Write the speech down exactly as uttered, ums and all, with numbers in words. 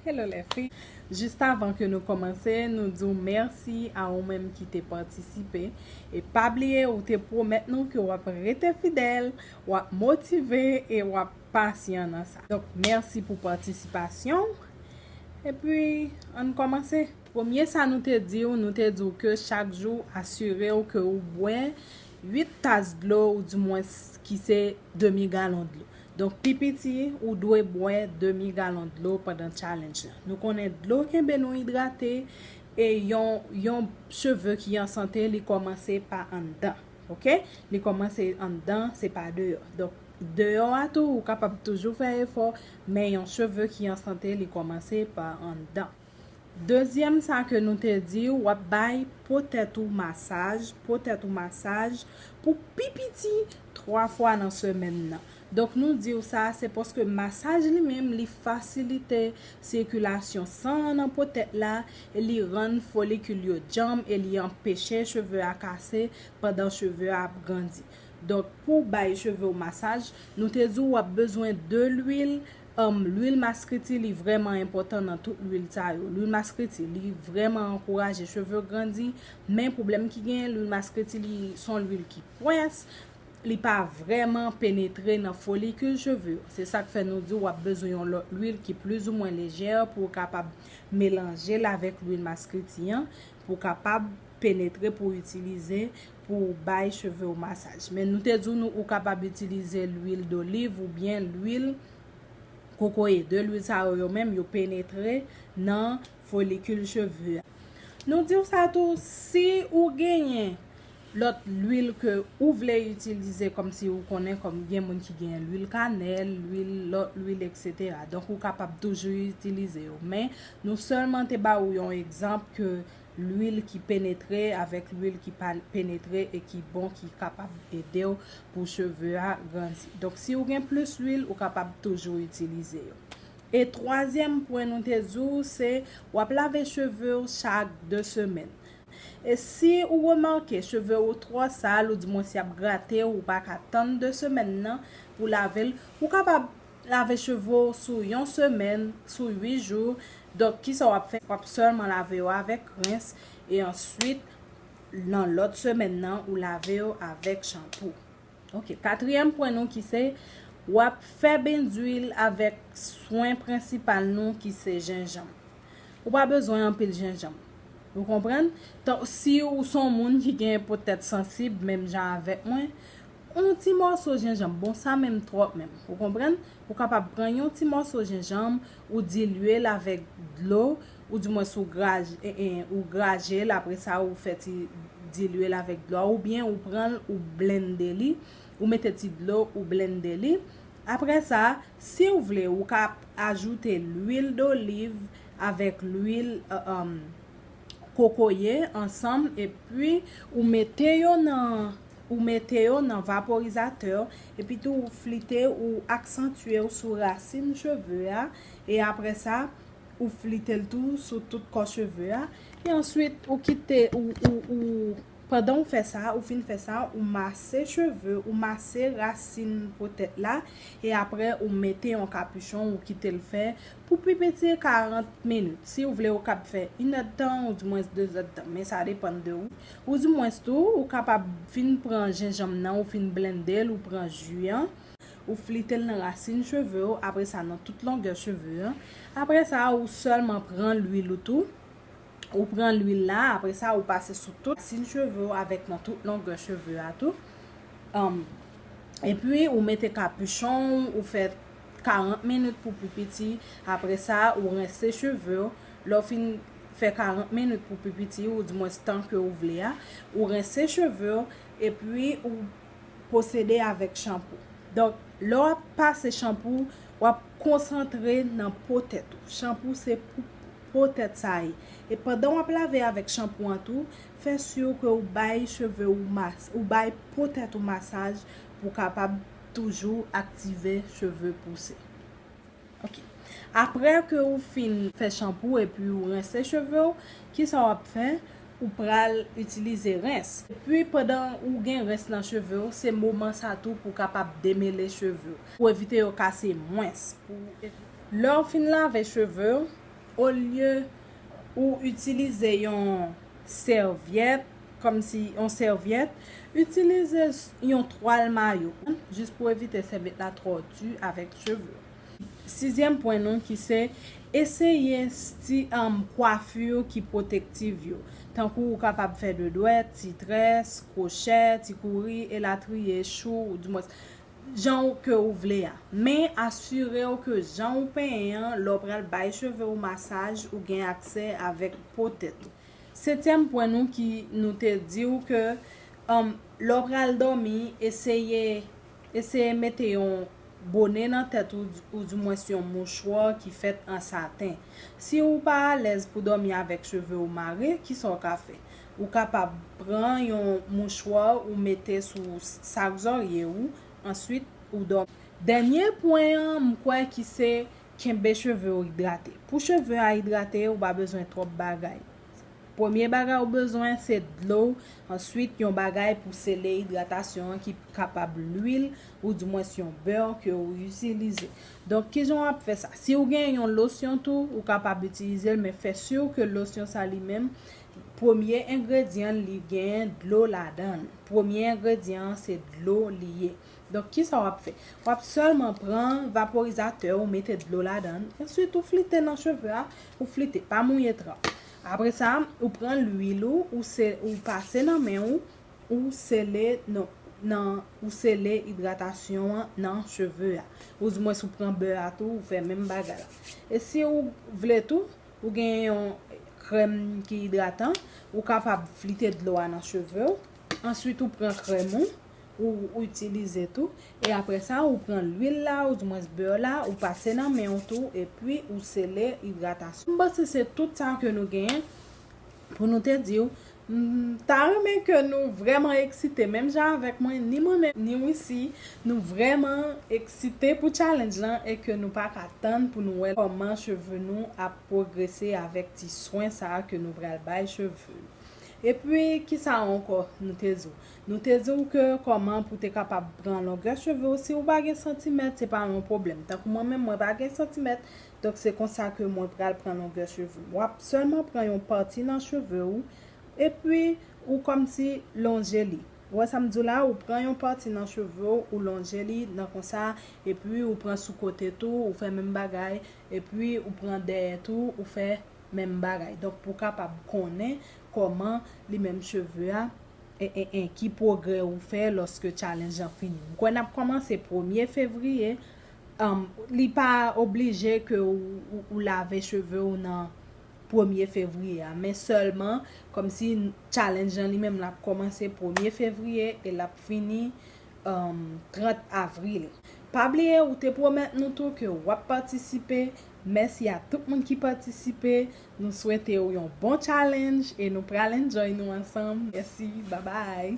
Hello les filles. Jis avan ke nou kòmanse, nou di w mèsi a ou menm ki te patisipe. E pa bliye, ou te pwomèt nou ke w ap rete fidèl, w ap motive e w ap pasyan nan sa. Donk, mèsi pou patisipasyon w. Epi, ann kòmanse. Premye sa nou te di w, nou te di w ke chak jou, asire w ke ou bwè uit tas dlo, ou dimwens ki se demi galon dlo. Donk, pi piti, ou dwe bwè demi galon dlo pandan challenge lan. Nou konnen dlo kenbe nou idrate, e yon, yon cheve ki an sante, li kòmanse pa anndan. Oke? Li kòmanse anndan, se pa deyò. Donk, deyò a tou, ou kapab toujou fè efò, men yon cheve ki an sante, li kòmanse pa anndan. Dezyèm sa ke nou te di, w ap bay po tèt ou masaj, po tèt ou masaj pou pi piti twa fwa nan semèn nan. Donk, nou di w sa, se paske masaj li menm, li fasilite sikilasyon san an nan po tèt la, e li rann folikil yo djanm, e li anpeche cheve a kase pandan cheve a ap grandi. Donk, pou w bay cheve w masaj, nou te di w w ap bezwen de lwil. Um, lwil maskriti, li vrèman enpòtan nan tout lwil sa yo. Lwil maskriti, li vrèman ankouraje cheve grandi, men pwoblèm ki genyen, lwil maskriti, li se yon lwil ki pwès, li pa vrèman penetre nan folikil cheve yo. Se sa k fè nou di w ap bezwen yon lòt lwil ki plizoumwen lejè pou w kapab melanje l avèk lwil maskriti an, pou w kapab penetre, pou w itilize, pou w bay cheve w masaj. Men nou te di w nou, ou kapab itilize lwil doliv oubyen lwil kokoye. De lwil sa yo, yo menm, yo penetre nan folikil cheve a. Nou di w sa tou, si ou genyen lòt lwil ke ou vle itilize, kòmsi ou konnen kòm gen moun ki genyen lwil kanèl, lwil, lòt lwil, etsetera. Donk, ou kapab toujou itilize yo. Men, nou sèlman te ba ou yon egzanp ke lwil ki penetre avèk lwil ki pa penetre e ki bon, ki kapab ede w pou cheve a grandi. Donk, si ou gen plis lwil, ou kapab toujou itilize yo. E twazyèm pwen nou te di w, se w ap lave cheve w chak de semèn. E si ou remake cheve w twò sal, oudimwens y ap grate w, ou pa ka tann de semèn nan pou lave l, ou kapab lave cheve w sou yon semèn, sou uit jou. Donk, kisa w ap fè? W ap sèlman lave yo avèk rens, e answit, nan lòt semèn nan, ou lave yo avèk chanpou. Ok, katriyèm pwen nou ki se, w ap fè bendwil avèk swen prensipal nou ki se jenjanm. Ou pa bezwen anpil jenjanm. Ou konprann? Tan, si ou se yon moun ki gen po tèt sansib, menm jan avèk mwen, yon ti mòso jenjanm, bon, sa menm twòp menm. Ou konprann? Ou kapab pran yon ti mòso jenjanm, ou dilye l avèk dlo, oudimwens ou graje, e, e, ou graje l, apre sa ou fè ti dilye l avèk dlo a, oubyen ou pran l, ou blende li, ou mete ti dlo, ou blende li. Apre sa, si w vle, ou ka ajoute lwil doliv avèk lwil, e, um, kokoye ansanm, epi ou mete yo nan, ou mete yo nan vaporizatè, epi tou ou flite, ou aksantye w sou rasin cheve a, e apre sa, ou flite l tou sou tout kò cheve a, e answit, ou kite, ou, ou, ou, pandan ou fè sa, ou fin fè sa, ou mase cheve, ou mase rasin po tèt la, e apre ou mete yon kapichon, ou kite l fè pou pi piti karant minit. Si w vle, ou kab fè inèdtan, oudimwens dezèdtan, men sa depann de ou. Oudimwens tou, ou kapab fin pran jenjanm nan, ou fin blende l, ou pran ji an, ou flite l nan rasin cheve w, apre sa nan tout longè cheve an. Apre sa, ou sèlman pran lwil ou tou. Ou pran lwil la, apre sa, ou pase sou tout rasin cheve w avèk nan tout longè cheve a tou. Anm, epi, ou mete kapichon w, ou fè karant minit pou pi piti. Apre sa, ou rense cheve w. Lè w fin fè karant minit pou pi piti, oudimwens tan ke ou vle a, ou rense cheve w, epi ou posede avèk chanpou. Donk, lè w ap pase chanpou, w ap konsantre nan po tèt ou. Chanpou se pou po tèt sa ye. E pandan w ap lave avèk chanpou an tou, fè si ke ou bay cheve ou mas-, ou bay po tèt ou masaj pou kapab toujou aktive cheve pouse. Ok. Apre ke ou fin fè chanpou epi ou rense cheve w, kisa w ap fè? Ou pral itilize rens. Epi pandan ou gen rens nan cheve w, se moman sa tou pou w kapab demele cheve w. Pou evite yo kase mwens. Pou evi-, lè w fin lave cheve w, Olye ou itilize yon sèvyèt, kòmsi yon sèvyèt, itilize yon twal mayo, jis pou evite sèvyèt la twò di avèk cheve. Sizyèm pwen nou ki se eseye sti um, kwafi ki pwotektiv yo. Tankou ou kapab fè de dwèt, ti très, kwochè, ti kouri, elatriye, chou, ou dimwens jan ou ke ou vle a. Men asire w ke jan ou penyen an, lè w pral bay cheve ou masaj, ou gen aksè avèk po tèt ou. Setyèm pwen nou ki nou te di w ke um, lè w pral dòmi, eseye eseye mete yon bone nan tèt ou, ou dimwens yon mouchwa ki fèt an saten. Si ou pa alèz pou dòmi avèk cheve ou mare, kisa w ka fè? Ou kapab pran yon mouchwa ou mete sou sak zòrye ou, answit ou dòmi. Dènye pwen an, m kwè ki se kenbe cheve w idrate. Pou cheve a idrate, ou pa bezwen twòp bagay. Premye bagay ou bezwen se dlo, answit yon bagay pou sele idratasyon an ki kapab lwil ou dimwens yon bè ke ou itilize. Donk, kijan w ap fè sa? Si ou gen yon losyon tou, ou kapab itilize l, men fè si ke losyon sa li menm, premye engredyan li gen dlo ladan l. Premye engredyan an se dlo li ye. Donk, kisa w ap fè? W ap sèlman pran vaporizatè ou mete dlo ladan l, answit ou flite nan cheve a, ou flite, pa mouye twòp. Apre sa, ou pran lwil ou, ou, se, ou pase nan men ou, ou sele, non, nan, ou sele idratasyon an nan cheve a. Ou dimwens ou pran bè a tou, ou fè menm bagay la. E si ou vle tou, ou gen yon krèm ki idratan, ou kapab flite dlo a nan cheve w. Answit, ou pran krèm ou, ou, ou itilize tou. E apre sa, ou pran lwil la, ou dimwens bè la, ou pase nan men w tou, epi ou sele idratasyon. M panse se tout sa ke nou genyen pou nou te di w. M ta renmen ke nou vrèman eksite, menm jan avèk mwen, ni mwen menm, ni Wissy, nou vrèman eksite pou challenge lan e ke nou pa ka tann pou nou wè kòman cheve nou ap pwogrese avèk ti swen sa a ke nou pral bay cheve nou. Epi, kisa ankò nou te di w? Nou te di w ke kòman pou te kapab pran longè cheve w, si w pa gen santimèt, se pa yon pwoblèm. Tankou mwen menm, mwen pa gen santimèt, donk se konsa ke mwen pral pran longè cheve m. W ap sèlman pran yon pati nan cheve w, epi ou kòmsi lonje li. Ou wè sa m di w la, ou pran yon pati nan cheve w, ou lonje li nan konsa, epi ou pran sou kote tou, ou fè menm bagay, epi ou pran dèyè tou, ou fè menm bagay. Donk, pou w kapab konnen kòman li menm cheve a, e, e, e, ki pwogrè ou fè lòske challenge an fini. M kwè n ap kòmanse premye fevriye. Um, li pa oblije ke ou, ou, ou lave cheve w nan premye fevriye a, men sèlman kòmsi challenge an li menm l ap kòmanse premye fevriye e l ap fini um, trant avril. Pa bliye, ou te pwomèt nou tou ke w ap patisipe. Mèsi a tout moun ki patisipe. Nou swete w yon bon challenge e nou pral enjoy nou ansanm. Mèsi, babay.